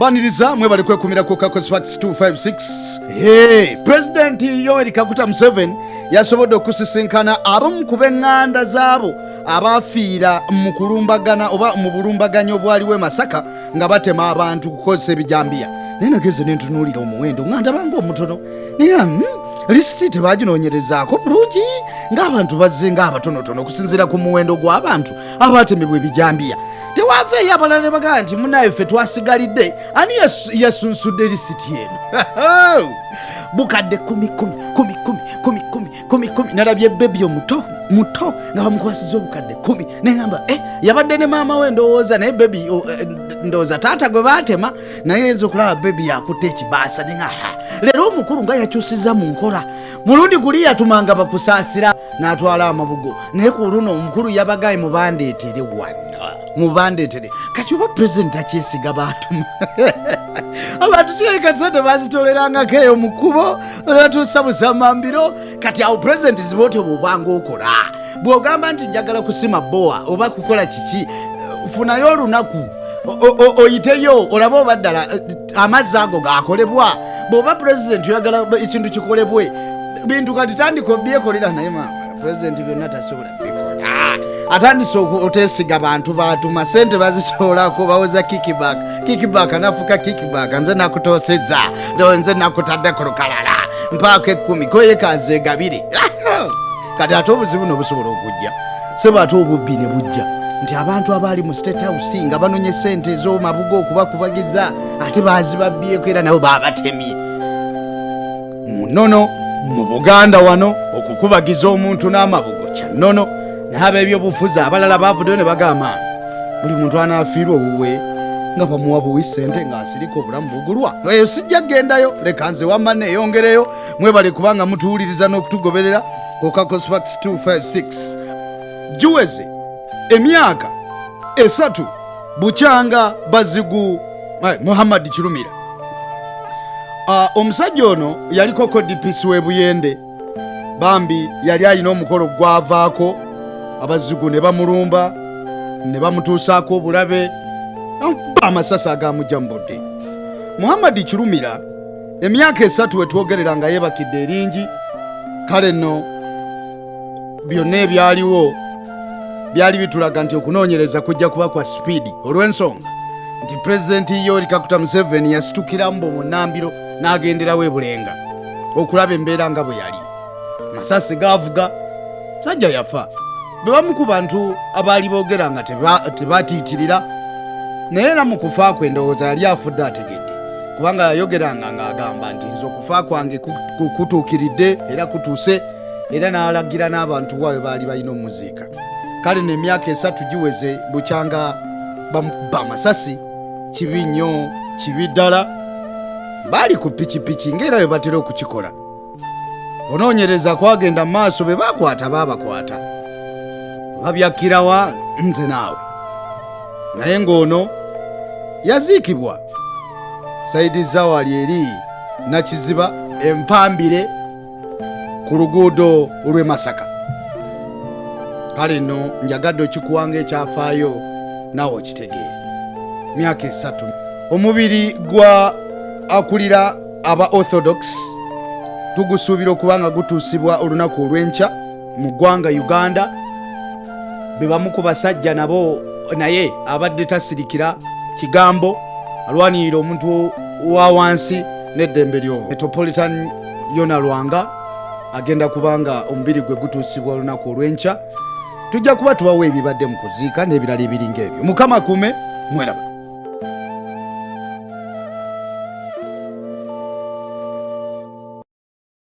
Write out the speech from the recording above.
Mbaniriza, mwebale kwekumira ku Kakos Facts 256. Hey, Pulezidenti Yoweri Kaguta Museveni yasobodde okusisinkana abamu ku b'eŋŋanda zaabo abaafiira mu kulumbagana oba mu bulumbaganyi obwaliwo e Masaka nga batema abantu kukozesa ebijambiya. Naye nageze ne ntunuulira omuwendo nga ndaba ng'omutono, naye lisiti tebaginoonyerezaako bulungi, ng'abantu bazze ng'abatonotono okusinziira ku muwendo gw'abantu abaatemebwa ebijambiya. Tewaveeyo abalala ne bagamba nti munaye ffe twasigalidde. Ani yasunsudde lisiti eno? Bukadde kumi kumi kumi kumi kumi kumi kumi kumi. Nalabye bebi omuto muto nga bamukwasiza obukadde 10, neŋamba yabadde ne maama we ndowooza, naye bebi ndowooza taata gwe baatema, naye yinza okulaba bebi yakutte ekibaasa. Nenga ha, leero omukulu nga yakyusiza mu nkola. Mulundi guli yatumanga bakusaasira n'atwala amabugo, naye ku luno omukulu yabagaye mubandeetere wano, mubandeetere. Kati oba pulezidenti akyesiga baatuma abantu? Kirabika sente bazitolerangako eyo mu kkubo olwatuusa busamambiro. Kati awo pulezidenti ziba otyo, bw'obanga okola, bw'ogamba nti njagala kusima bowa oba kukola kiki, funayo olunaku oyiteyo olabe oba ddala amazzi ago gakolebwa. Bw'oba pulezidenti oyagala ekintu kikolebwe bintu, kati tandika obyekolera. Naye maama pulezidenti byonna tasobola bikola, atandise otesiga bantu batuma sente bazitolako, bawoza kickback, kickback, nafuka kickback. Nze nakutoosezza, nze nakutadde ku lukalala, mpaako 10 koyekaze gabire. Kati ate obuzibu nobusobola okujja sebo, ate obubbi ne bujja nti abantu abaali mu State House nga banonye sente ez'omabugo okubakubagiza, ate bazibabyeko era nabo babatemye. Mu nnono mu Buganda wano okukubagiza omuntu n'amabugo kya nnono, naye ab'ebyobufuzi abalala bavuddeyo ne bagamba buli muntu anaafiirwa owuwe nga bamuwa buwi sente ng'asirika, obulamu bugulwa. Eyo sijja kugendayo, leka nze wamma neeyongereyo. Mwebale kubanga mutuwuliriza n'okutugoberera ku Kakos Facts 256. Giweze emyaka 3 bukyanga bazigu Muhammad Kirumira. Omusajja ono yaliko ko DPC w'e Buyende, bambi yali alina omukolo gwavaako, abazigu ne bamulumba ne bamutuusaako obulabe, amasasi agamujja mu budde. Muhammad Kirumira emyaka 3 wetwogerera nga yeebakidde eringi. Kale nno byonna ebyaliwo byali bitulaga nti okunoonyereza kujja kuba kwa sipiidi, olw'ensonga nti pulezidenti Yoweri Kaguta Museveni yasitukira mbo mu nnambiro n'agenderawo e Bulenga okulaba embeera nga bwe yali. Masasi gaavuga, musajja yafa. Be bamu ku bantu abaali boogera nga tebatiitirira, naye era mu kufa kwe ndowooza yali afudde ategedde, kubanga yayogeranga ng'agamba nti nze okufa kwange kutuukiridde era kutuuse, era n'alagira n'abantu waabwe baali balina omuziika. Kale n'emyaka 3 giweze bukyanga bamukuba amasasi. Kibi nnyo, kibi ddala. Baali ku pikipiki ng'era bwe batera okukikola. Onoonyereza kwagenda mu maaso, be bakwata baabakwata babyakkirawa nze naawe, naye ng'ono yaziikibwa Saidi Zawali eri Nakiziba Empambire ku luguudo lw'e Masaka. Kale nno njagadde okikuwanga ekyafaayo naawe okitegeere. Myaka 3. Omubiri gwa akulira aba Orthodox tugusuubira okuba nga gutuusibwa olunaku olw'enkya mu ggwanga Uganda. Be bamu ku basajja nabo naye abadde tasirikira kigambo, alwanirira omuntu wa wansi n'eddembe ly'obu. Metropolitan Yona Lwanga agenda kubanga omubiri gwe gutuusibwa olunaku olw'enkya. Tujja kuba tubawo ebibadde mu kuziika n'ebirala ebiringa ebyo. Mukama kume, mweraba.